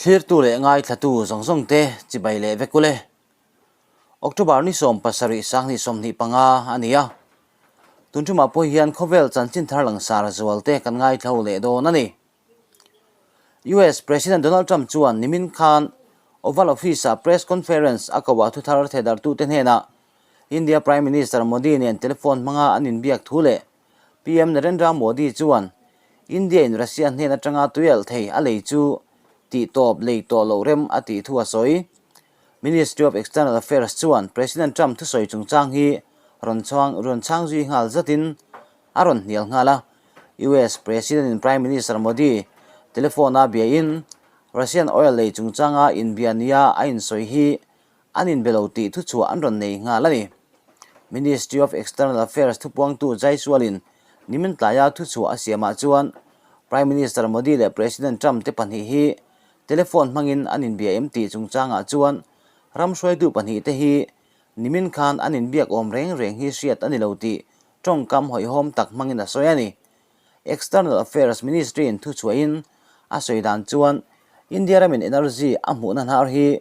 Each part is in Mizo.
Thlirtu leh ngaithlatu zawng zawng te chibai leh vek ule. October ni 17 2025 a ni a. Tun ṭumah pawh hian khawvel chanchin thar langsar zual te kan ngaithlo leh dawn a ni. US President Donald Trump chuan nimin khan Oval Office-ah press conference a koh ah thuthar thehdarhtute hnenah India Prime Minister Modi nen telephone hmanga an inbiak thu leh PM Narendra Modi chuan India-in Russia hnen atanga tuialh thei a lei chu tihtawp lei tawh loh rem a tih thu a sawi. Ministry of External Affairs chuan President Trump thusawi chungchang hi rawn chhuang rawn chhang zui nghal zatin a rawn hnial nghal a. US President-in Prime Minister Modi telephone-a biain Russian oil lei chungchanga inbia nia a insawi hi an inbe lo tih thuchhuah an rawn nei nghal a ni. Ministry of External Affairs thupuangtu Jaiswal-in nimin tlaia thuchhuah a siamah chuan Prime Minister Modi leh President Trump te pahnih hi telephone hmangin an inbia em tih chungchangah chuan ram hruaitu pahnihte hi nimin khan an inbiak awm reng reng hi hriat a ni lo tih tawngkam hawihhawm tak hmangin a sawi a ni. External Affairs Ministry-in thuchhuahin a sawi dan chuan India ramin energy a hmuhna hnar hi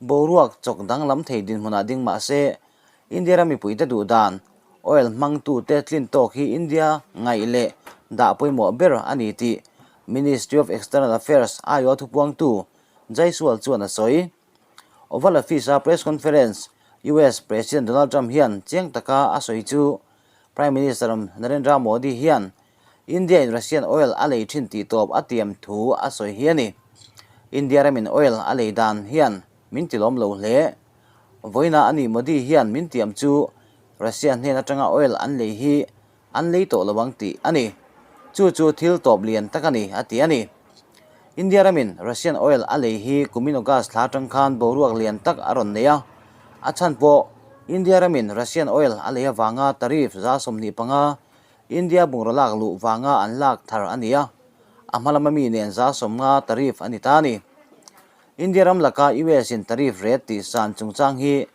boruak chawk danglam thei dinhmunah ding mah se India ram mipuite duh dan oil hmangtute tlin tawk hi India ngaih leh dah pawimawh ber a ni tih Ministry of External Affairs aiawh thupuangtu Jaiswal chuan a sawi. Oval Office-a press conference US President Donald Trump hian chiang taka a sawi chu Prime Minister Narendra Modi hian India in Russian oil a lei thin tih tawp a tiam thu a sawi hi a ni. India ramin oil a lei dan hian min ti lawm lo hle. Vawiina a ni Modi hian min tiam chu Russia hnen atanga oil an lei hi an lei tawh lo ang tih a ni. Chu chu thil tawp lian tak a ni a ti a ni. India ramin Russian oil a lei hi kumin August thla atang khan boruak lian tak a rawn nei a, a chhan pawh India ramin Russian oil a lei avanga tariff 25 India bungraw lak luh vanga an lak thar a ni a, a hma lama mi nen 50 tariff a ni ta a ni. India ram laka US in tariff ret tih san chungchang hi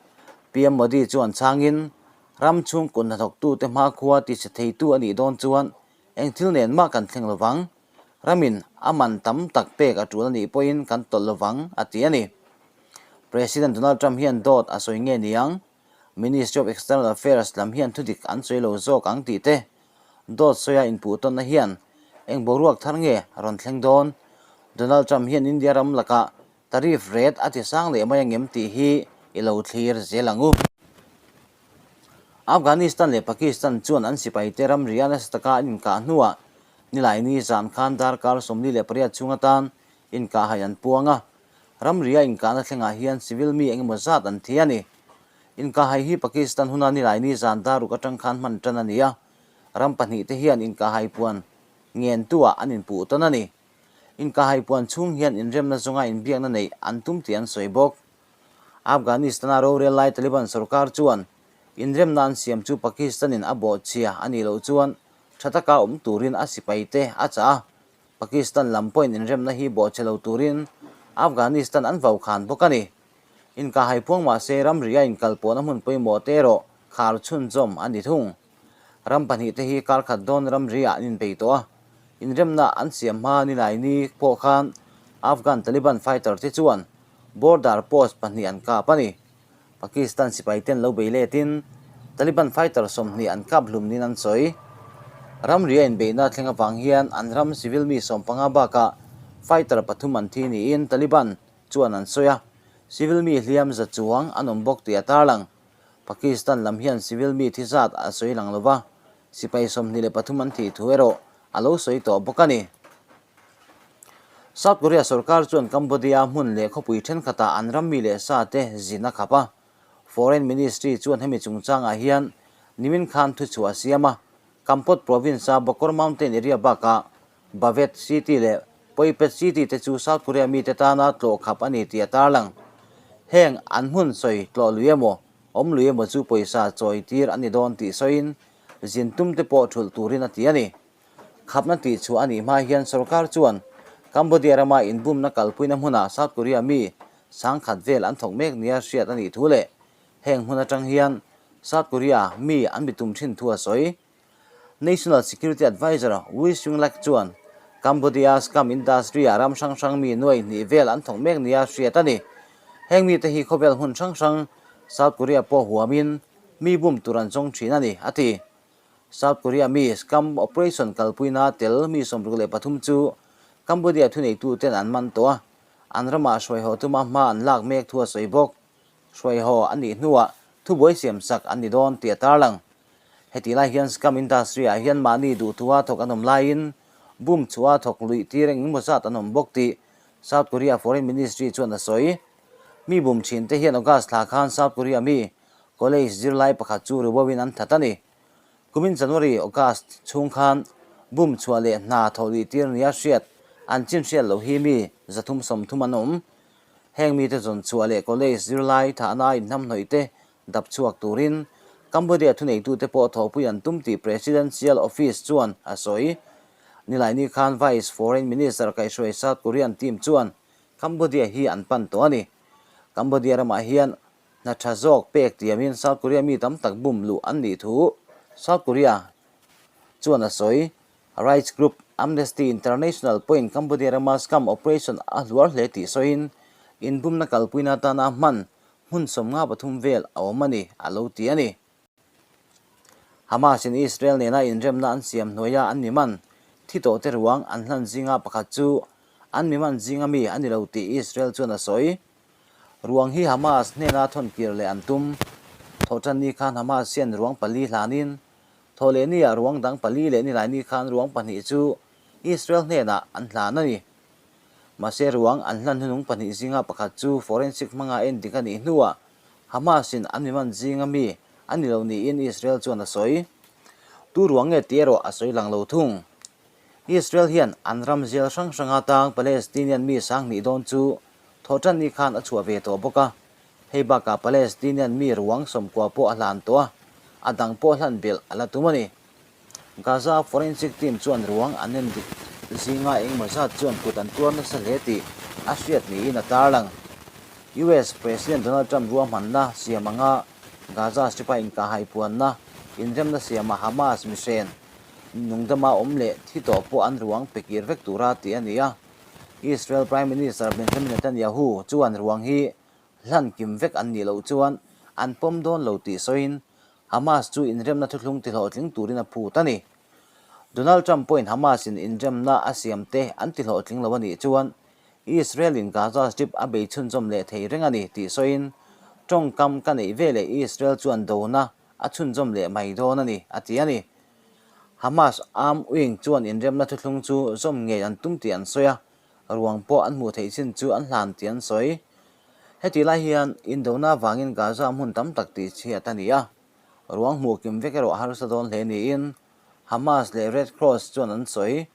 PM Modi chuan chhangin ram chhung kut hnathawktute hmakhua tichhe theitu a nih dawn chuan eng thil nen mah kan thleng lovang. Ramin a man tam tak pek a tul a nih pawhin kan tawlh lovang, a ti a ni. President Donald Trump hian dawt a sawi nge niang? Ministry of External Affairs lam hian thudik an sawi lo zawk ang tih te, dawt sawia inpuhtawnna hian eng boruak thar nge rawn thleng dawn? Donald Trump hian India ram lakah tariff rate a ti sang leh mai angem tih hi i lo thlir zel ang u. Afghanistan leh Pakistan chuan an sipaite ramri a nasa taka an inkah hnuah Nilaini zan khan darkar 48 chhung atan inkahhai an puang a, ramri a inkahna thlengah hian civil mi engemaw zat an thi a ni. Inkahhai hi Pakistan huna Nilaini zan daruk atang khan hman tan a ni a, ram pahnihte hian inkahhai puan ngentuah an inpuh tawn a ni. Inkahhai puan chhung hian inremna zawnga inbiakna neih an tum tih an sawi bawk. Afghanistan-a rorel lai Taliban sorkar chuan inremna an siam chu Pakistan-in a bawhchhia a nih loh chuan tha taka awm turin a sipaite a chah a, Pakistan lam pawhin inremna hi bawhchhe lo turin Afghanistan an vaukhan bawk a ni. Inkahhai phuang mah se ramri a inkalpawhna hmun pawimawh te erawh khar chhunzawm a ni thung. Ram pahnihte hi kar khat dawn ramri ah an inbei tawh a, inremna an siam hma Nilaini pawh khan Afghan Taliban fighter te chuan Border post pahnih an kap a ni. Pakistan sipai ten lo bei letin Taliban fighter 20 an kap hlum niin an sawi. Ramri a inbeihna thleng avang hian an ram civil mi 15 bakah fighter pathum an thi niin Taliban chuan an sawi a, civil mi hliam za chuang an awm bawk tih a tarlang. Pakistan lam hian civil mi thi zat a sawi lang lova, sipai 23 an thih thu erawh a lo sawi tawh bawk a ni. South Korea sorkar chuan Cambodia hmun leh khawpui thenkhatah an ram mi leh sa te zin a khap a. Foreign Ministry chuan hemi chungchangah hian nimin khan thuchhuah a siam a. Kampot province-a Bokor Mountain area bakah Bavet City leh Poipet City te chu South Korea mite tana tlawh khap a ni tih a tarlang. Heng an hmun sawi tlawh lui emaw, awm lui emaw chu pawisa chawi tir a ni dawn tih sawiin zin tum te pawh thulh turin a ti a ni. Khapna tih chhuah a nih hma hian sorkar chuan Cambodia rama inbumna kalpuina hmunah South Korea mi 10,000 vel an thawk mek nia hriat a nih thu leh heng hmun atang hian South Korea mi an bitum thin thu a sawi. National Security Adviser Wi Seung-lak chuan Cambodia scam industry-ah ram hrang hrang mi nuai hnih vel an thawk mek nia hriat a ni. Heng mite hi khawvel hmun hrang hrang, South Korea pawh huamin mi bum tur an zawng thin a ni, a ti. South Korea mi scam operation kalpuina tel mi 63 chu Cambodia thuneituten an man tawh a, an ramah hruaihaw tuma hma an lak mek thu a sawi bawk. Hruaihaw a nih hnuah thubuai siamsak an ni dawn tih a tarlang. Heti lai hian scam industry ah hian mahni duhthua thawk an awm laiin bum chhuah thawk luih tir engemaw zat an awm bawk tih South Korea Foreign Ministry chuan a sawi. Mi bum thin te hian August thla khan South Korea mi college zirlai pakhat chu ribo in an that a ni. Kumin January, August chhung khan bum chhuah leh hna thawh luih tir nia hriat an chin hriat loh hi mi 330 an awm. Heng mite zawn chhuah leh college zirlai thahna inhnamhnawih te dap chhuak turin Cambodia thuneitute pawh thawhpui an tum tih Presidential Office chuan a sawi. Nilaini khan Vice Foreign Minister kaihhruai South Korean team chuan Cambodia hi an pan tawh a ni. Cambodia ramah hian hna tha zawk pek tiamin South Korea mi tam tak bum luh an nih thu South Korea chuan a sawi. Rights group Amnesty International pawhin Cambodia rama scam operation a hluar hle tih sawiin inbumna kalpuina atana hman hmun 53 vel a awm a ni, a lo ti a ni. Hamas-in Israel nena inremna an siam hnuaia an mi man thi tawhte ruang an hlan zinga pakhat chu an mi man zinga mi a ni lo tih Israel chuan a sawi. Ruang hi Hamas hnena thawn kir leh an tum. Thawhtanni khan Hamas hian ruang pali hlanin Thawhlehniah ruang dang pali leh nilaini khan ruang pahnih chu Israel hnenah an hlan a ni. Mahse ruang an hlan hnunung pahnih zinga pakhat chu forensic hmanga en dik a nih hnuah Hamas-in an miman zinga mi a ni lo niin Israel chuan a sawi. Tu ruang nge tih erawh a sawi lang lo thung. Israel hian an ram zial hrang hranga tang Palestinian mi 2000 dawn chu thawhtanni khan a chhuah ve tawh bawk a. Hei bakah Palestinian mi ruang 90 pawh a hlan tawh a, a dang pawh hlan belh a la tum a ni. Gaza forensic team chuan ruang an en dik zinga engemaw zat chuan kut an tuar nasa hle tih a hriat niin a tarlang. US President Donald Trump ruahmanna siam anga Gaza Strip-a inkahhai puanna inremna siama Hamas mihren nungdama awm leh thi tawh pawh an ruang pe kir vek tura tih a ni a. Israel Prime Minister Benjamin Netanyahu chuan ruang hi hlan kim vek an nih loh chuan an pawm dawn lo tih sawiin Hamas chu inremna thuthlung tihlawhtling turin a phut a ni. Donald Trump pawhin Hamas-in inremna a siamte an tihlawhtling lo a nih chuan Israel-in Gaza Strip a bei chhunzawm leh thei reng a ni tih sawiin tawngkam ka neih veleh Israel chuan dona a chhunzawm leh mai dawn a ni, a ti a ni. Hamas arm wing chuan inremna thuthlung chu zawm ngei an tum tih an sawi a, ruang pawh an hmuh theih chin chu an hlan tih an sawi. Heti lai hian indona avangin Gaza hmun tam tak tih chhiat a ni a, ruang hmuh kim vek erawh harsa dawn hle niin Hamas leh Red Cross chuan an sawi.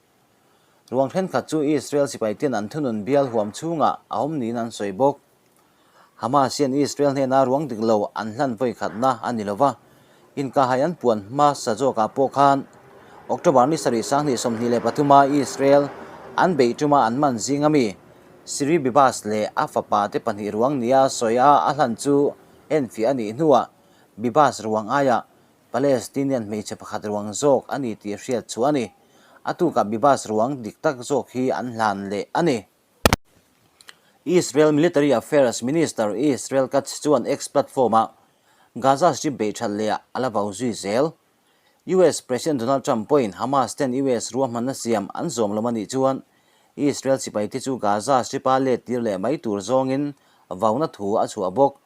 Ruang thenkhat chu Israel sipaite'n an thunun bial huam chhungah a awm niin an sawi bawk. Hamas hian Israel hnena ruang dik lo an hlan vawi khatna a ni lo va, inkahhai an puan hmasa zawkah pawh khan October ni sarih 2023 a Israel an beih tuma an man zing ami Shiri Bibas leh a fapa te pahnih ruang nia sawi a a hlan chu enfiah a nih hnuah Bibas ruang aiah Palestinian hmeichhe pakhat ruang zawk a ni tih hriat chhuah a ni. A tukah Bibas ruang dik tak zawk hi an hlan leh a ni. Israel Military Affairs Minister Israel Katz chuan X platform-ah Gaza Strip beih that leh a la vau zui zel. US President Donald Trump pawhin Hamas ten US ruahmanna siam an zawm lo a nih chuan Israel sipaite chu Gaza Strip-a let tir leh mai tur zawngin vauna thu a chhuah bawk.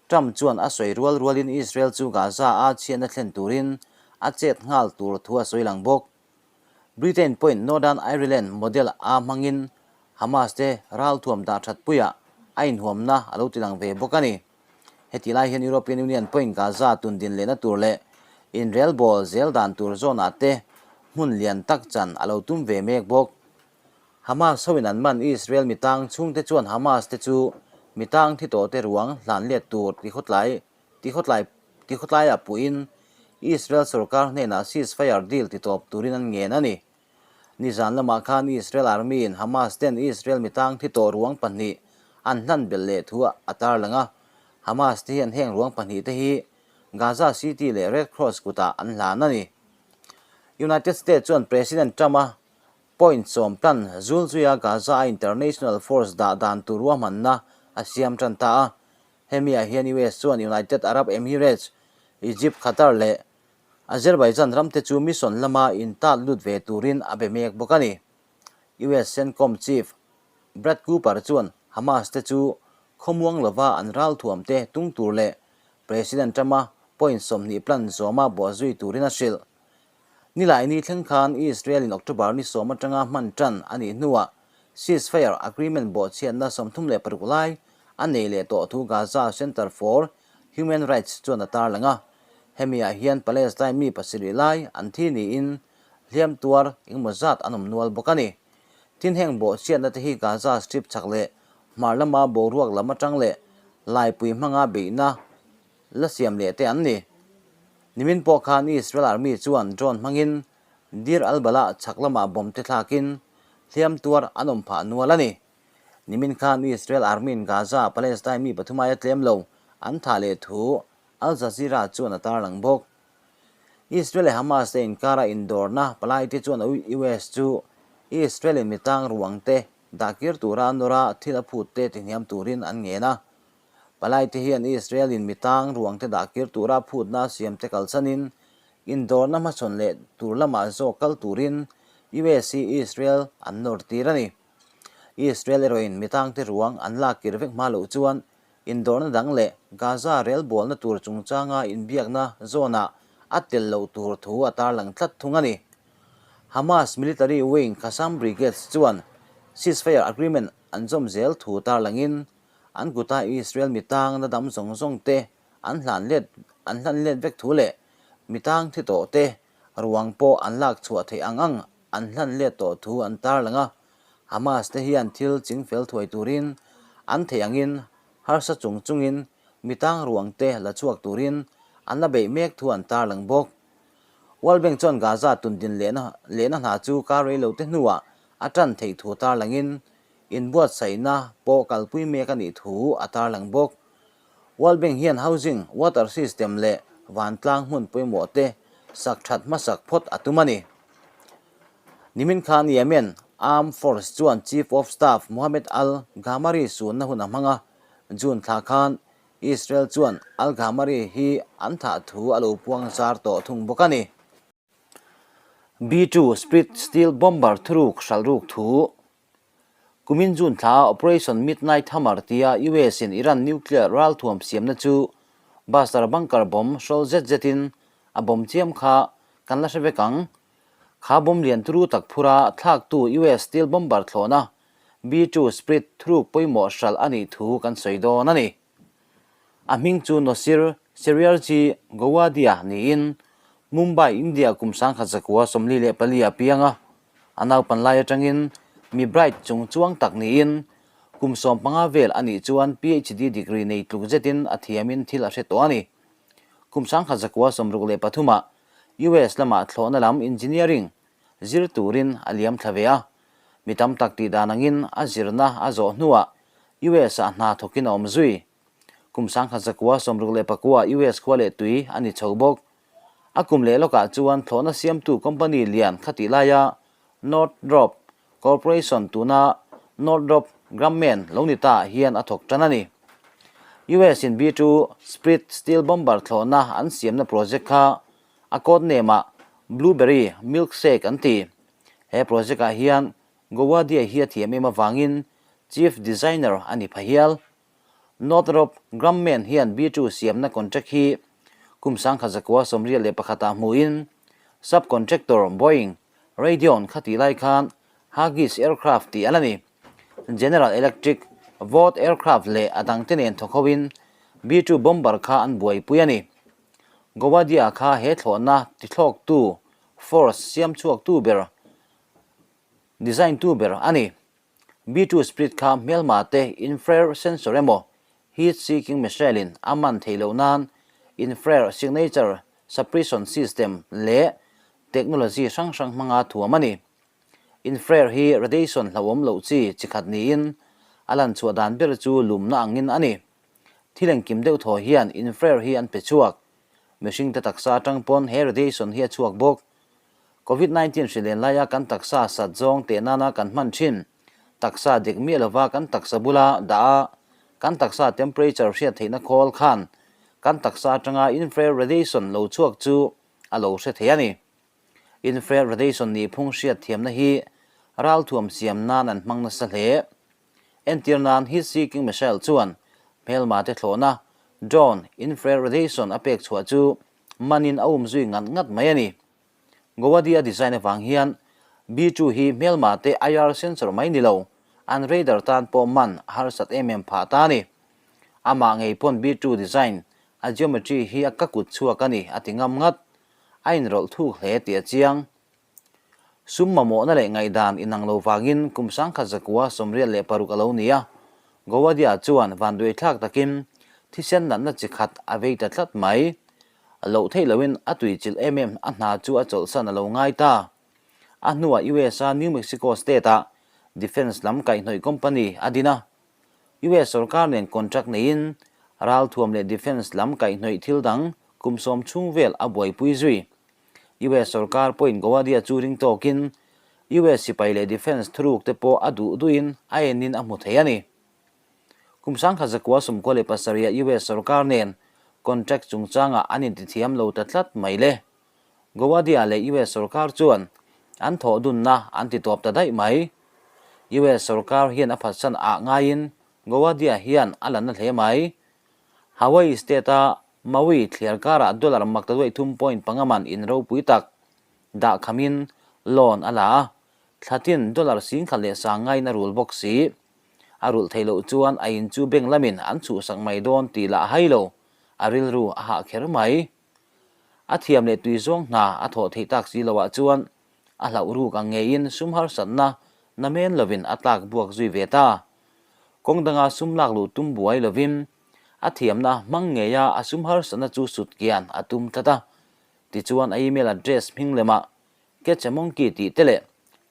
Trump chuan a sawi rual rualin Israel chu Gaza-a chhiatna thlen turin a chet nghal tur thu a sawi lang bawk. Britain pawhin Northern Ireland model a hmangin Hamas te ralthuam dah that puiah a inhuamna a lo tilang ve bawk a ni. Heti lai hian European Union pawhin Gaza tun din lehna tur leh inrelbawl zel dan tur zawnah te hmun lian tak chan a lo tum ve mek bawk. Hamas hoin an man Israel mitang chhungte chuan Hamas te chu mitang thi tawhte ruang hlan let tur tikhawtlai tikhawtlai tikhawtlaiah puhin Israel sorkar hnenah ceasefire deal titawp turin an ngen a ni. Nizan lamah khan Israel Army in Hamas ten Israel mitang thi tawh ruang pahnih an hlan belh leh thu a tarlang a, Hamas te hian heng ruang pahnih te hi Gaza City leh Red Cross kutah an hlan a ni. United States chuan President Trump a. Point 10 plan zulzuia Gaza-a international force dah dan tur ruahmanna a siam tan ta a. Hemi-ah hian US chuan United Arab Emirates, Egypt, Qatar leh Azerbaijan ramte chu mission lama intat lut ve turin a be mek bawk a ni. US CENTCOM chief Brad Cooper chuan Hamas te chu khawmuang lova an ralthuam te tung tur leh President Trump-a point 20 plan zawma bawhzui turin a hrilh. Nilaini thleng khan Israel-in October ni 10 atanga hman tan a nih hnuah ceasefire agreement bawhchhiatna 36 lai a nei leh tawh thu Gaza Center for Human Rights chuan a tarlang a. Hemi-ah hian Palestine mi pasarih lai an thi niin hliam tuar engemaw zat an awm nual bawk a ni. Tin heng bawhchhiatna te hi Gaza Strip chak leh hmar lama boruak lam atang leh laipui hmanga beihna la siam leh te an ni. Nimin pawh khan Israel Army chuan drone hmangin Deir al-Balah chhak lamah bomb te thlakin hliam tuar an awm phah nual a ni. Nimin khan Israel Army-in Gaza Palestine mi pathum aia tlem lo an thah leh thu Al Jazeera chuan a tarlang bawk. Israel leh Hamas te inkara indawrna palai te chuan US chu Israel-in mi tang ruang te dah kir tura a nawr a, thil a phut te tihniam turin an ngen a. Palai te hian Israel-in mi tang ruang te dah kir tura phutna siam te kalsanin indawrna hmachhawn leh tur lamah zawk kal turin US hi Israel an nawr tir a ni. Israel erawhin mi tang te ruang an lak kir vek hma loh chuan indawrna dang leh Gaza rel bualna tur chungchanga inbiakna zawnah a tel loh tur thu a tarlang tlat thung a ni. Hamas military wing Qassam Brigades chuan ceasefire agreement an zawm zel thu tarlangin An kuta Israel mi tang na dam zawng zawng te an hlan let an hlan let vek thu leh mi tang thi tawh te ruang pawh an lak chhuah theih ang ang an hlan let tawh thu an tarlang a. Hamas te hian thil ching fel thuai turin an theih angin harsa chung chungin mi tang ruang te la chhuak turin an la beih mek thu an tarlang bawk. World Bank chuan Gaza tundin lehna lehna hna chu kar rei lo te hnuah a tan theih thu tarlangin Inbuatsaihna pawh kalpui mek a nih thu a tarlang bawk. World Bank hian housing, water system leh vantlang hmun pawimawh te sak that hmasak phawt a tum a ni. Nimin khan Yemen Armed Force chuan Chief of Staff Mohammed al-Ghamari sunna hun a hmang a, June thla khan Israel chuan al-Ghamari hi an thah thu a lo puang zar tawh thung bawk a ni. B-2 Spirit Steel Bomber thuruk hralh ruk thu Kumin June thla Operation Midnight Hammer tia US in Iran nuclear ralthuam siamna chu Buster bunker bomb hrawl zet zetin a bomb chiam kha kan la hre vek ang. Kha bomb lian turu tak phura thlaktu US steel bomber thlawhna B-2 Spirit thuruk pawimawh hralh a nih thu kan sawi dawn a ni. A hming chu Nosir Seriarji Gowadia niin Mumbai, India kum 1944 a piang a. A naupan lai atangin mi bright chung chuang tak niin kum 15 vel a nih chuan PhD degree nei tluk zetin a thiamin thil a hre tawh a ni. Kum 1963 ah US lamah thlawhna lam engineering zir turin a liam thla ve a. Mi tam tak tih dan angin a zirna a zawh hnuah US ah hna thawkin a awm zui. Kum 1969 US khua leh tui a ni chho bawk. A kum leh lawkah chuan thlawhna siamtu company lian kha tih laia Northrop Corporation tuna Northrop Grumman lo ni ta hian a thawk tan a ni. US in B-2 Spirit Steel Bomber thlawhna an siamna project kha a code name ah Blueberry Milkshake an ti. He project ah hian Gowadia hi a thiam em avangin Chief Designer a ni pha hial. Northrop Grumman hian B-2 siamna contract hi kum 1981 ah hmuin sub-contractor Boeing, Raytheon kha tih lai khan Huggies Aircraft tih a la ni. General Electric, Vought Aircraft leh a dangte nen thawk hoin B-2 bomber kha an buaipui a ni. Gowadia kha he thlawhna tithlawktu force siam chhuaktu ber design tu ber a ni. B-2 Spirit kha hmelma te infrared sensor emaw heat seeking missile in a man theih loh nan infrared signature suppression system leh technology hrang hrang hmanga thuam a ni. Infrared hi radiation hlauhawm loh chi chi khat niin a lan chhuah dan ber chu lumna angin a ni. Thil engkim deuh thaw hian infrared hi an pe chhuak. Mihring te taksa atang pawn he radiation hi a chhuak bawk. Covid 19 hri len laia kan taksa sat zawng teh nana kan hman thin taksa dik miah lova kan taksa bula dah a, kan taksa temperature hriat theihna khawl khan kan taksa atanga infrared radiation lo chhuak chu a lo hre thei a ni. Infrared radiation nihphung hriat thiamna hi ralthuam siam nan an hmang nasa hle. Entir nan Heat Seeking Missile chuan hmelma te thlawhna, drone, infrared radiation a pek chhuah chu manin a um zui ngat ngat mai a ni. Gowadia design avang hian B-2 hi hmelma te IR sensor mai ni lo, an radar tan pawh man a harsat em em phah ta a ni. Amah ngei pawn B-2 design a geometry hi a ka kut chhuak a ni a ti ngam ngat. A inrawlh thuk hle tih a chiang. Sum mamawhna leh ngaihdan inang lo vangin kum sangkhat zakua 86 a lo ni a, Gowadia chuan vanduaithlak takin thisen natna chi khat a vei ta tlat mai. A loh theih loin a tuichilh em em a hna chu a chawlhsan a lo ngai ta. A hnuah US-a New Mexico State-ah defence lam kaihhnawih company a din a. US sorkar nen contract neiin ralthuam leh defence lam kaihhnawih thil dang kum sawm chhung vel a buaipui zui. US sorkar pawhin Gowadia chu ring tawkin US sipai leh defence thuruk te pawh a duh duhin a enin a hmu thei a ni. Kum 1997-ah US sorkar nen contract chungchangah an intithiam lo ta tlat mai le. Gowadia leh US sorkar chuan an thawh dunna an ti tawp ta daih mai. US sorkar hian a phatsan ah ngaiin Gowadia hian a la na hle mai. Hawaii state-a Maui thliar karah dollar mak ta duaih thum point panga man in ropui tak dah khamin loan a la a, thlatin dollar 10,000 leh sang ngaiin a rul bawk si. A rulh theih loh chuan a in chu bank lamin an chhuhsak mai dawn tih lah a hai lo, a rilru a hah kher mai. A thiam leh tui zawng hna a thawh theih tak si loah chuan a hlauh ruk ang ngeiin sum harsatna namen lovin a tlak buak zui ve ta. Kawng danga sum lak luh tum buai lovin a thiamna hmang ngeia a sum harsatna chu sut kian a tum tlat a. Tichuan a email address hming lemah Catch a Monkey tih te leh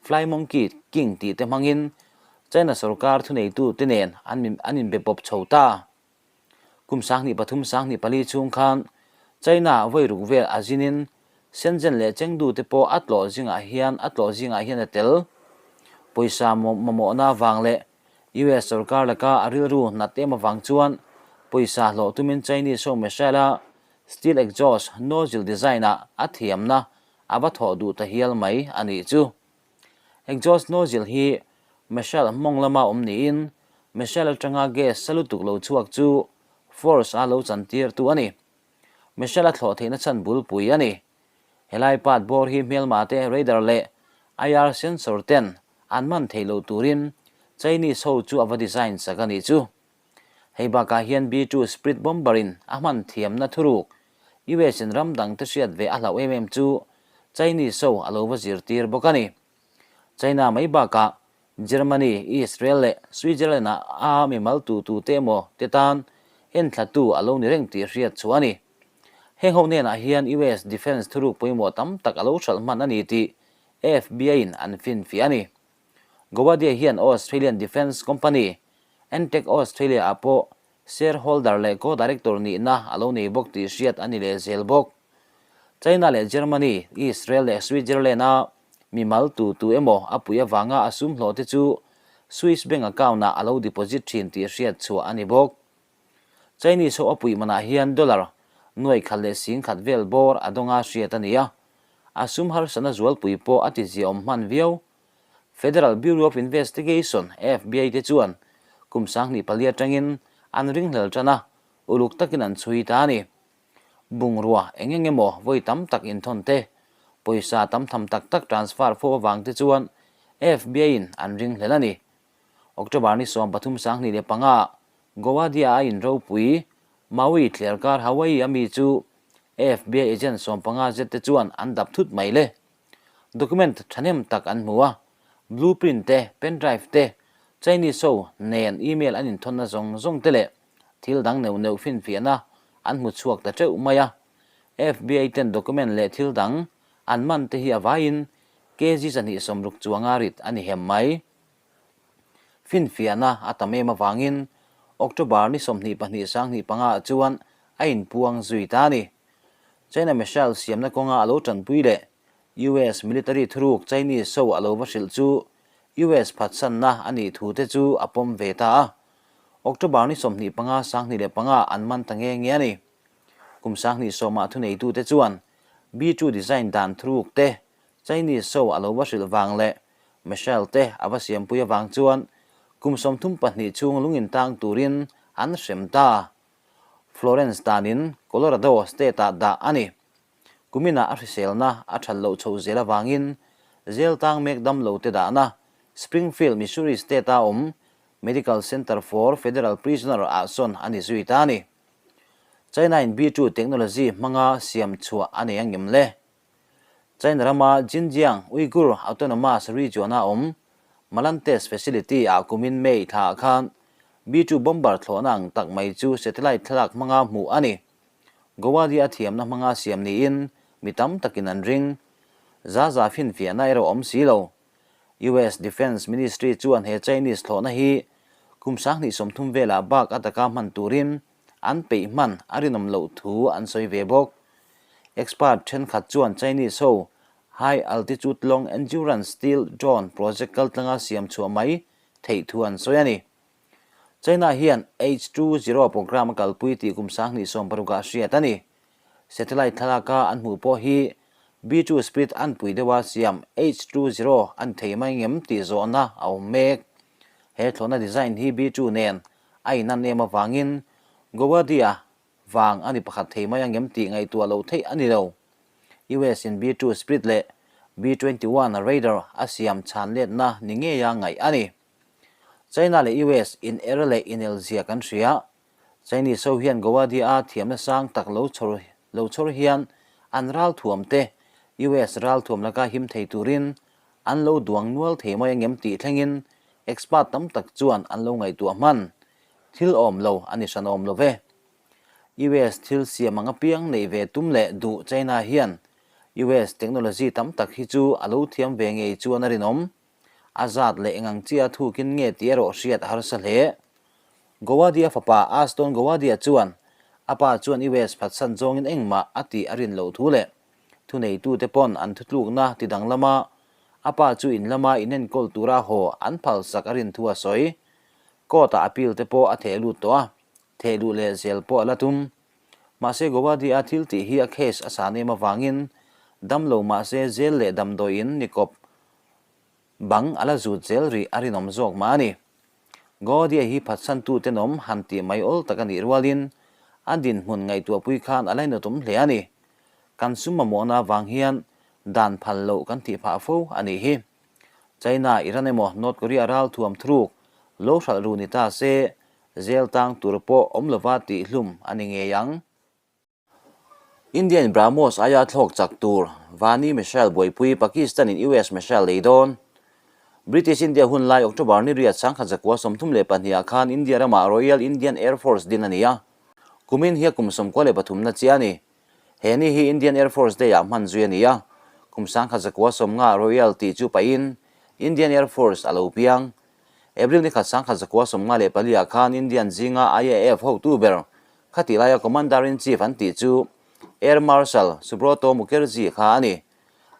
Fly Monkey King tih te hmangin China sorkar thuneitu te nen an inbe pawp chho ta. Kum 2003 2004 chhung khan China vawi ruk vel a zinin Shenzhen leh Chengdu te pawh a tlawh zingah hian a tlawh zingah hian a tel. Pawisa mamawhna avang leh US sorkar laka a rilru nat em avang chuan pawisa hlawh tumin Chinese ho missile-a steel exhaust nozzle design-ah a thiamna a va thawh duh ta hial mai a nih chu. Exhaust nozzle hi missile mawng lama awm niin missile atanga gas sa lutuk lo chhuak chu force a lo chantir tu a ni. Missile a thlawh theihna chhan bulpui a ni. Helai part bawr hi hmelma te radar leh IR sensor ten an man theih loh turin Chinese ho chu a va design sak a nih chu. Hei bakah hian B-2 Spirit bomber in a hman thiamna thuruk US in ram dang te hriat ve a hlauh em em chu Chinese ho a lo va zirtir bawk a ni. China mai bakah Germany, Israel leh Switzerland ah a mimal tu tu te emaw te tan enthlatu a lo ni reng tih hriat chhuah a ni. Heng ho hnenah hian US defence thuruk pawimawh tam tak a lo hralh hman a ni tih FBI in an finfiah a ni. Gowadia hian Australian defence company Entec Australia ah pawh shareholder leh co-director nihna a lo nei bawk tih hriat a ni leh zel bawk. China leh Germany, Israel leh Switzerland a mimal tu tu emaw a pui avanga a sum hlawh te chu Swiss bank account ah a lo deposit thin tih hriat chhuah a ni bawk. Chinese ho a puih manah hian dollar nuai khat leh 10,000 vel bawr a dawnga hriat a ni a, a sum harsatna zualpui pawh a tiziaawm hman viau. Federal Bureau of Investigation, FBI, te chuan kum 2004 atangin an ringhlel tan a, uluk takin an chhui ta a ni. Bungrua eng eng emaw vawi tam tak inthawn te, pawisa tam tham tak tak transfer fo avang te chuan FBI-in an ringhlel a ni. October ni 13 2005 Gowadia a inropui Maui thliarkar Hawaii a mi chu FBI agent 15 zet te chuan an dap thut mai le. Document thahnem tak an hmu a, blueprint te, pendrive te, Chinese ho nen email an inthawnna zawng zawng te leh thil dang neuh neuh finfiahna an hmu chhuak ta teuh mai a. FBI ten document leh thil dang an man te hi a vaiin kg 260 chuanga rit a ni hem mai. Finfiahna a tam em avangin October ni 22 2005 ah chuan a inpuang zui ta a ni. China missile siamna kawnga a lo tanpui leh US military thuruk Chinese ho a lo va hrilh chu US phatsanna a nih thu te chu a pawm ve ta a. October ni 25 2005 an man ta nghe nghe a ni. Kum 2010 ah thuneitute chuan B-2 design dan thuruk te Chinese ho a lo va hrilh vang leh Michelle te a va siampui avang chuan kum 32 chhung lung intang turin an hrem ta. Florence danin Colorado state-ah dah a ni. Kuminah a hriselna a that loh chhoh zel avangin jail tang mek dam lo te dahna Springfield, Missouri state-a awm Medical Center for Federal Prisoner ah sawn a ni zui ta a ni. China-in B-2 technology hmanga siam chhuah a nei angem le? China rama Xinjiang Uyghur Autonomous Region-a awm Malan Test Facility-ah kumin May thlaah khan B-2 bomber thlawhna ang tak mai chu satellite thlalak hmanga hmuh a ni. Gowadi a thiamna hmanga siam niin mi tam takin an ring. Zaza finfiahna erawh awm si lo. US Defence Ministry chuan he Chinese thlawhna hi kum 2030 velah bak a taka hman turin an peih hman a rinawm loh thu an sawi ve bawk. Expert thenkhat chuan Chinese ho High Altitude Long Endurance Steel Drone project kaltlanga siam chhuah mai theih thu an sawi a ni. China hian H-20 program a kalpui tih kum 2016 ah hriat a ni. Satellite thlalaka an hmuh pawh hi B-2 Spirit an pui deuha siam H-20 an thei mai ngem tih zawhna a awm mek. He thlawhna design hi B-2 nen a inan em avangin Gowadia vang a ni pakhat thei mai angem tih ngaihtuah loh theih a ni lo. US in B-2 Spirit leh B-21 Raider a siam chhan letna ni ngeia ngaih a ni. China leh US in er leh inel zia kan hria. Chinese ho hian Gowadia thiamna sang tak lo chhawr lo chhawr hian an ralthuam te US ralthuam laka him thei turin an lo duang nual thei mai angem tih thlengin expert tam tak chuan an lo ngaihtuah hman. Thil awm lo a ni hran awm lo ve. US thil siam ang apiang neih ve tum leh duh China hian US technology tam tak hi chu a lo thiam ve ngei chuan a rinawm. A zat leh engang chia thukin nge tih erawh hriat a harsa hle. Gowadia fapa Aston Gowadia chuan a pa chuan US phatsan zawngin engmah a tih a rin loh thu leh thuneitute pawn an thutlukna ti danglama a pa chu in lama inenkawl tura haw an phalsak a rin thu a sawi. Court-ah appeal te pawh a theh lut tawh a, theh luh leh zel pawh a la tum. Mahse Gowadia thil tih hi a case a san em avangin damlo mahse jail leh damdawiin ni kawp Bang a la zut zel rih a rinawm zawk mah a ni. Gaudia hi phatsantu tenawm han tih mai awl tak a nih rualin a dinhmun ngaihtuahpui khan a lainawtawm hle a ni. Kan sum mamawhna avang hian dan phal loh kan tih phah fo a nih hi. China, Iran emaw North Korea ralthuam thruk lo hralh ru ni ta se zel tang tur pawh awm lova tih hlum a ni ngei ang. Indian BrahMos aia thlawk chak tur Vani Missile buaipui Pakistan in US missile lei dawn. British India hun lai October ni riat 1932 ah khan India ramah Royal Indian Air Force din a ni a. Kumin hi a kum 93 na chiah a ni. He ni hi Indian Air Force Day ah hman zui a ni a. Kum 1950 Royal tih chu pahin Indian Air Force a lo piang. April ni khat 1954 ah khan Indian zinga IAF hotu ber Khatih laia Commander-in-Chief an tih chu Air Marshal Subroto Mukherjee kha a ni.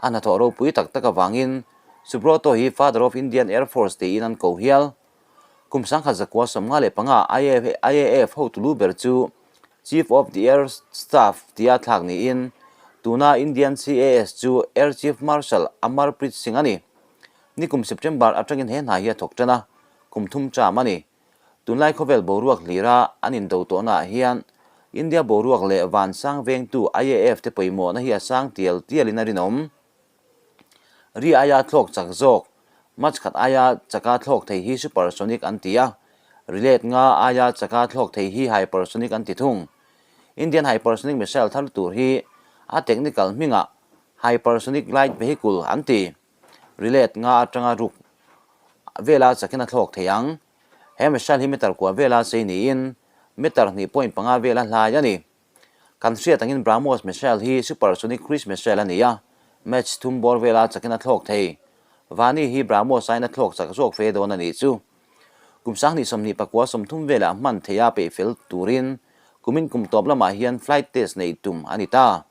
A hnathawh ropui tak tak avangin Subroto hi Father of Indian Air Force tiin an ko hial. Kum 1995 IAF hotu lu ber chu Chief of the Air Staff tia thlak niin tuna Indian CAS chu Air Chief Marshal Amarpreet Singh a ni. Nikum September atangin he hna hi a thawk tan a, kum thum cham a ni. Tunlai khawvel boruak hlira an indo tawhnaah hian India boruak leh van sang vengtu IAF te pawimawhna hi a sang tial tialin a rinawm. Ri aia thlawk chak zawk, Mach khat aia chaka thlawk thei hi supersonic an ti a, ri let nga aia chaka thlawk thei hi hypersonic an ti thung. Indian hypersonic missile thar tur hi a technical hmingah hypersonic glide vehicle an ti. Ri let nga atanga ruk vela chakin a thlawk thei ang. He missile hi meter kua vela chei niin meter hnih point panga vela hlai a ni. Kan hriat angin BrahMos missile hi supersonic cruise missile a ni a, Mach thum bawr vela chakin a thlawk thei. Vani hi BrahMos aiin a thlawk chak zawk fe dawn a nih chu. Kum 2029 30 velah hman theia peih fel turin kumin kum tawp lamah hian flight test neih tum a ni ta.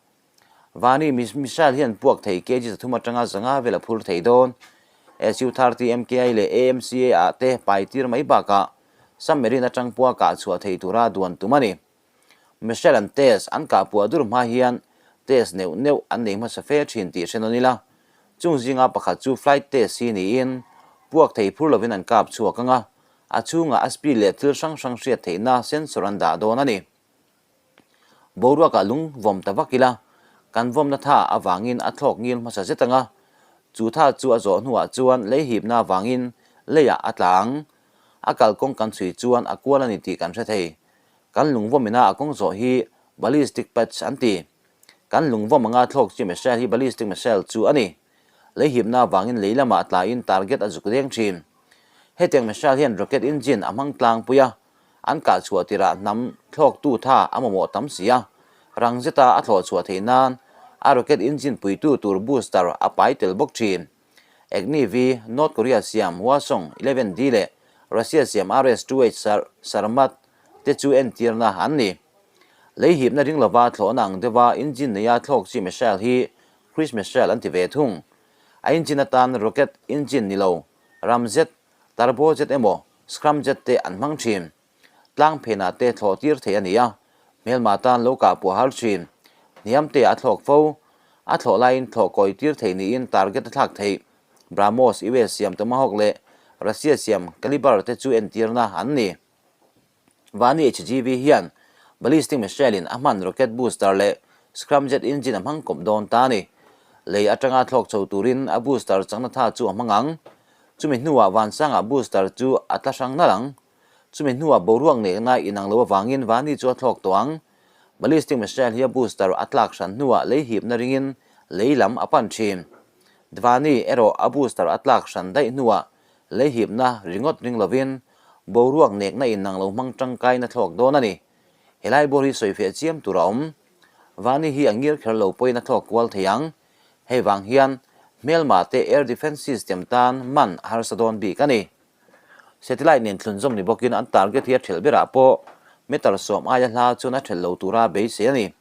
Vani missile hian puak thei kg 300 atanga 500 vel a phur thei dawn. Su-30 MKI leh AMCA ah te pai tir mai bakah submarine atang pua kah chhuah thei tura duan tum a ni. Missile an test an kah puah dur hma hian test neuh neuh an nei hmasa fe thin tih hre nawn ila, chung zinga pakhat chu flight test hi niin puak thei phur lovin an kap chhuak ang a, a chhungah a speed leh thil hrang hrang hriat theihna sensor an dah dawn a ni. Boruakah lung vawm ta vak ila, kan vawmna tha avangin a thlawk ngil hmasa zet ang a, chu tha chu a zawh hnuah chuan lei hipna avangin leiah a tla ang. A kalkawng kan chhui chuan a kual a ni tih kan hre thei. Kan lung vawmina a kawng zawh hi ballistic patch an ti. Kan lung vawm anga thlawk chi missile hi ballistic missile chu a ni. Lei hipna avangin lei lamah tlain target a zuk deng thin. Hetiang missile hian rocket engine a hmang tlangpui a, An kah chhuah tirah hnam thlawktu tha a mamawh tam si a, rang zeta a thlawh chhuah theih nan a rocket engine puitu tur booster a pai tel bawk thin. Agni V, North Korea siam Hwasong 11D leh Russia siam RS-2H Sarmat te chu entirna an ni. Lei hipna ring lova thlawhna ang deuha engine neia thlawk chi missile hi Cruise missile an ti ve thung. A engine atan rocket engine ni lo, ramjet, turbojet emaw Scramjet te an hmang thin. Tlang phenah te thlawh tir thei a ni a, hmelma tan lo kah puah har thin. Hniam te a thlawk fo. A thlawh laiin thlawh kawi tir thei niin target a thlak theih. BrahMos, US siam Tomahawk leh Russia siam Kalibr te chu entirna an ni. Vani HGV hian ballistic missile in a hman rocket booster leh scramjet engine a hmang kawp dawn ta a ni. Lei atanga thlawk chho turin a booster chakna tha chu a hmang ang. Chumi hnuah vansangah booster chu a tla hrang nalh ang. Chumi hnuah boruak nekna inang lo avangin Vani chu a thlawk tawh ang. Ballistic missile hi a booster a tlak hran hnuah lei hipna ringin lei lam a pan thin. Dvani erawh a booster a tlak hran daih hnuah lei hipna ringawt ring lovin boruak nekna inang lo hmang tangkaina thlawk dawn a ni. Helai bawr hi sawifiah chiam tur a awm. Vani hi a ngir kher lo pawhin a thlawk kual thei ang. Hei vang hian hmelma te air defence system tan man a harsa dawn bik a ni. Satellite nen thlunzawm ni bawkin an target hi a thelh berah pawh meter 10 aia hla chuan a thelh lo tura beisei a ni.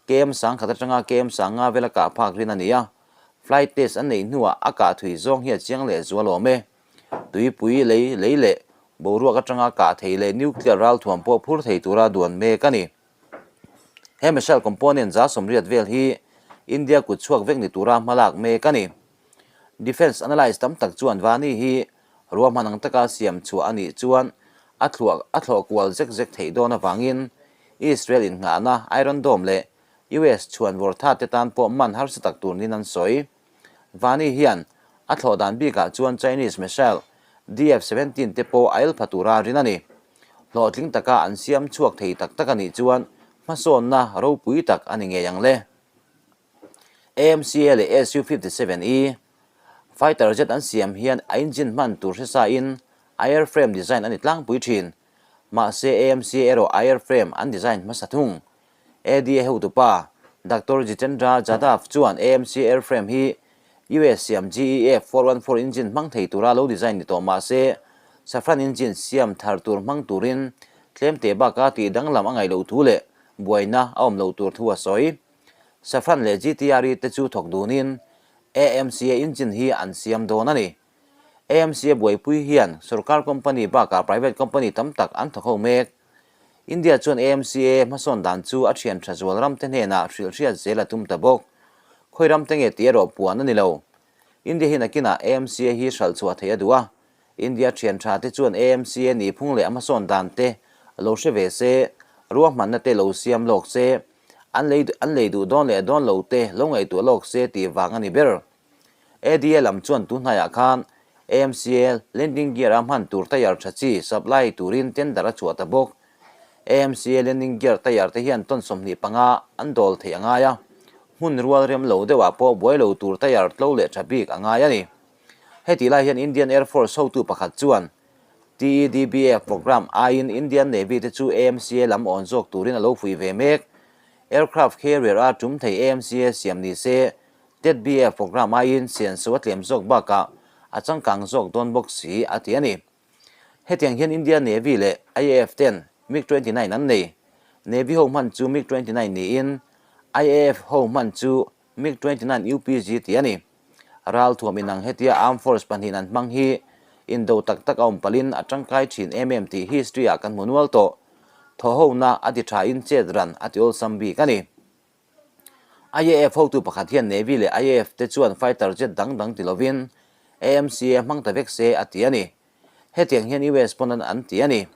KM 1000 atanga KM 500 vela kah phak rin a ni a, flight test an neih hnuah a kah thui zawng hi a chiang leh zual awm e. Tuipui lei lei leh boruak atanga kah thei leh nuclear ralthuam pawh phur thei tura duan mek a ni. He missile component 180 vel hi India kut chhuak vek ni tura hmalak mek a ni. Defence analyst tam tak chuan Vani hi ruahman ang taka siam chhuah a nih chuan a thluah a thlawh kual zek zek theih dawn avangin Israel innghahna Iron Dome leh US chhuan vawrtha te tan pawh man harsa tak tur niin an sawi. Vani hian a thlawh dan bikah chuan Chinese missile DF-17 te pawh a el pha tura rin a ni. Hlawhtling taka an siam chhuak thei tak tak a nih chuan hmasawnna ropui tak a ni ngei ang le. AMCA leh Su-57E fighter jet an siam hian a engine hman tur hre sain a airframe design a ni tlangpui thin. Mahse AMCA erawh a airframe an design hmasa thung. ADA hotupa Doctor Jitendra Jadhav chuan AMC airframe hi US siam GEF 414 engine hmang thei tura lo design ni tawh mah se, Safran engine siam thar tur hmang turin tlem teh baka tih danglam a ngaih loh thu leh buaina a awm loh tur thu a sawi. Safran leh GTRE te chu thawk dunin AMCA engine hi an siam dawn a ni. AMCA buaipui hian sorkar company bakah private company tam tak an thawk ho mek. India chuan AMCA hmasawn dan chu a thian tha zual ramte hnenah hrilhhriat zel a tum ta bawk. Khawi ramte nge tih erawh puan a ni lo. India hi nakinah AMCA hi hralh chhuah theih a duh a. India thian tha te chuan AMCA nihphung leh a hmasawn dan te lo hre ve se, ruahmanna te lo siam lawk se, an lei an lei duh dawn leh dawn lo te lo ngaihtuah lawk se tih vang a ni ber. ADA lam chuan tunhnaiah khan AMCA landing gear a hman tur tire tha chi supply turin tender a chhuah ta bawk. AMCA landing gear tire te hian ton 25 an dawl theih a ngai a, hmun rual rem lo deuhah pawh buai lo tur tire tlo leh tha bik a ngai a ni. Hetih lai hian Indian Air Force hotu pakhat chuan TEDBF programme aiin Indian Navy te chu AMCA lam awn zawk turin a lo fuih ve mek. Aircraft carrier a tum thei AMCA siam ni se TEDBF programme aiin sianso a tlem zawk bakah a changkang zawk dawn bawk si a ti a ni. Hetiang hian India Navy leh IAF ten MiG 29 an nei. Navy ho hman chu MiG 29 niin IAF ho hman chu MiG 29 UPG tih a ni. Ralthuam inang hetia Armed Force pahnihin an hmang hi indo tak tak a awm palhin a tangkai thin em em tih history ah kan hmu nual tawh. Thawhhona a ti thain chet ran a ti awlsam bik a ni. IAF hotu pakhat hian Navy leh IAF te chuan fighter jet dang dang ti lovin AMCA hmang ta vek se a ti a ni. Hetiang hian US pawn an an ti a ni.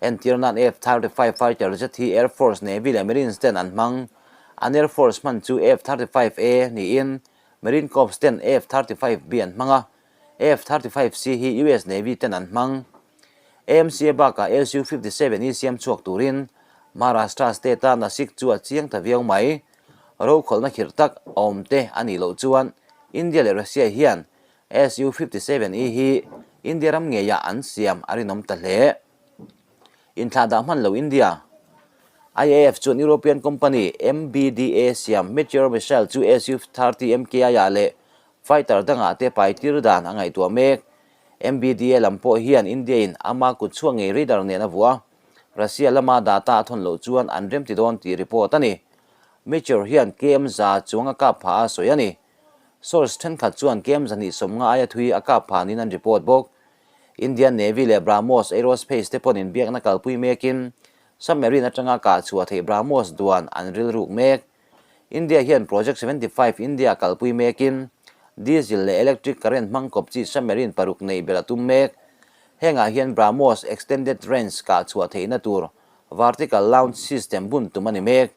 Entir nan F-35 fighter jet hi Air Force, Navy leh Marines ten an hmang. An Air Force hman chu F-35A niin Marine Corps ten F-35B an hmang a, F-35C hi US Navy ten an hmang. AMCA bakah Su-57 hi siam chhuak turin Maharashtra state-a Nashik chu a chiang ta viau mai. Rokhawlhna khirh tak a awm te a nih loh chuan India leh Russia hian Su-57E hi India ram ngeiah an siam a rinawm ta hle. Inthlahdah hman lo India. IAF chuan European company MBDA siam Meteor missile chu Su-30 MKI-ah leh fighter dangah te pai tir dan a ngaihtuah mek. MBDA lam pawh hian India-in ama kut chhuak ngei radar nen a vuah a, Russia lama data a thawn loh chuan an remti dawn tih report a ni. Meteor hian KM za chuang a kap phah a sawi a ni. Source thenkhat chuan KM 250 aia thui a kap phah niin an report bawk. Indian Navy leh BrahMos Aerospace te pawn inbiakna kalpui mekin submarine atanga kah chhuah theih BrahMos duan an rilruk mek. India hian Project 75 India kalpui mekin diesel leh electric current hmang kawp chi submarine paruk neih belh a tum mek. Hengah hian BrahMos extended range kah chhuah theihna tur vertical launch system bun tum a ni mek.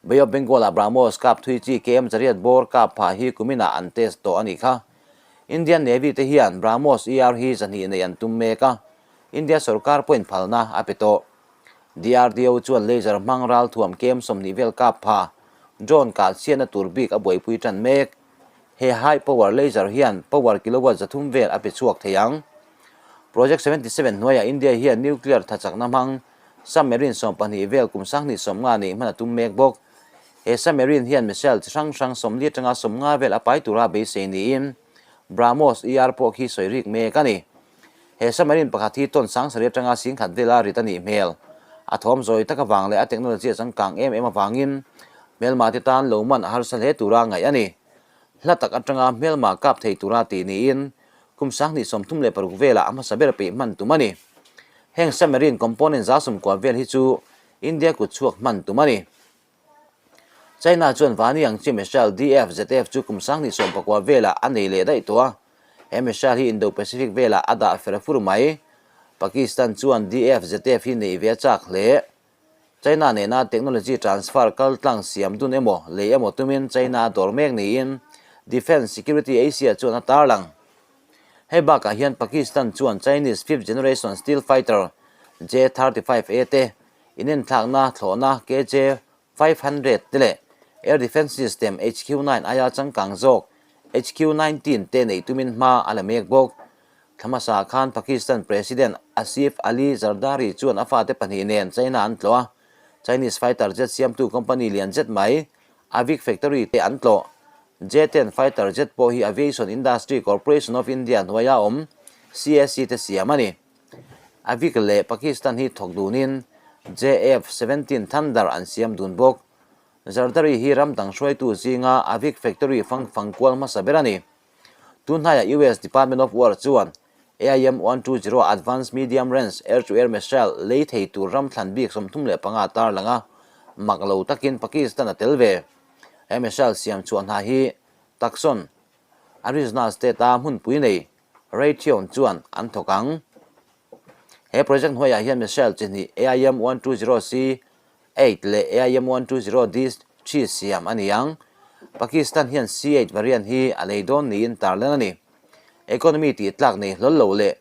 Bay of Bengal-ah BrahMos kap thui chi KM Chariat bawr kap phah hi kuminah an test tawh a nih kha. Indian Navy te hian BrahMos ER hi zahnih neih an tum mek a, India sorkar pawhin phalna a pe tawh. DRDO chuan laser hmang ralthuam KM 20 vel kap pha drone kah chhiatna tur bik a buaipui tan mek. He high power laser hian power kilowatt 300 vel a pe chhuak thei ang. Project 77 hnuaiah India hian nuclear thachakna hmang Submarine 12 vel kum 2050 neih hman a tum mek bawk. He submarine hian missile chi hrang hrang 40 atanga 50 vel a pai tura beisei niin BrahMos ER pawh khi sawi rik mek a ni. He submarine pakhat hi ton 7000 atanga 10,000 vela rit a nih hmel. A thawm zawi tak avang leh a technology a changkang em em avangin hmelma te tan lo man a harsa hle tura ngaih a ni. Hla tak atanga hmelma kap thei tura tih niin Kum 2036 velah a hmasa ber peih hman tum a ni. Heng submarine component 190 vel hi chu India kut chhuak hman tum a ni. China chuan Vani ang chi missile DF-ZF chu kum 2019 velah a nei leh daih tawh a. He missile hi Indo-Pacific velah a dah fer fur mai. Pakistan chuan DF-ZF hi neih ve a chak hle. China nena technology transfer kal tlang siam dun emaw lei emaw tumin China a dawr mek niin Defence Security Asia chuan a tarlang. Hei bakah hian Pakistan chuan Chinese fifth generation steel fighter J-35A te inenthlakna thlawhna KJ-500 te leh air defence system HQ-9 aia changkang zawk HQ-19 te neih tumin hma a la mek bawk. Thla hmasa khan Pakistan President Asif Ali Zardari chuan a fate pahnih nen China an tlawh a, Chinese fighter jet siamtu company lian zet mai Avic Factory te an tlawh. J-10 fighter jet pawh hi Aviation Industry Corporation of India hnuaia awm CAC te siam a ni. Avic leh Pakistan hi thawk dunin JF-17 Thunder an siam dun bawk. Zardari hi ram dang hruaitu zinga Avic Factory fang fang kual hmasa ber a ni. Tunhnaiah US Department of War chuan AIM 120 Advanced Medium Range Air-to-Air Missile lei thei tur ram thlan bik 35 tar lang a, mak lo takin Pakistan a tel ve. He missile siam chhuah hna hi Tucson, Arizona state-a hmunpui nei Raytheon chuan an thawk ang. He project hnuaiah hian missile chi hnih AIM 120C 8 leh AIM 120D 3 siam a ni ang. Pakistan hian C8 variant hi a lei dawn niin tarlan a ni. Economy tih tlak nei hlawl lo leh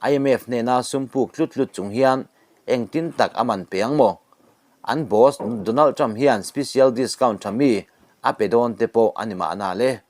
IMF hnena sum puk tlut tlut chung hian engtin tak a man pe ang maw? An boss Donald Trump hian special discount tha mi a pe dawn te pawh a ni mahna le.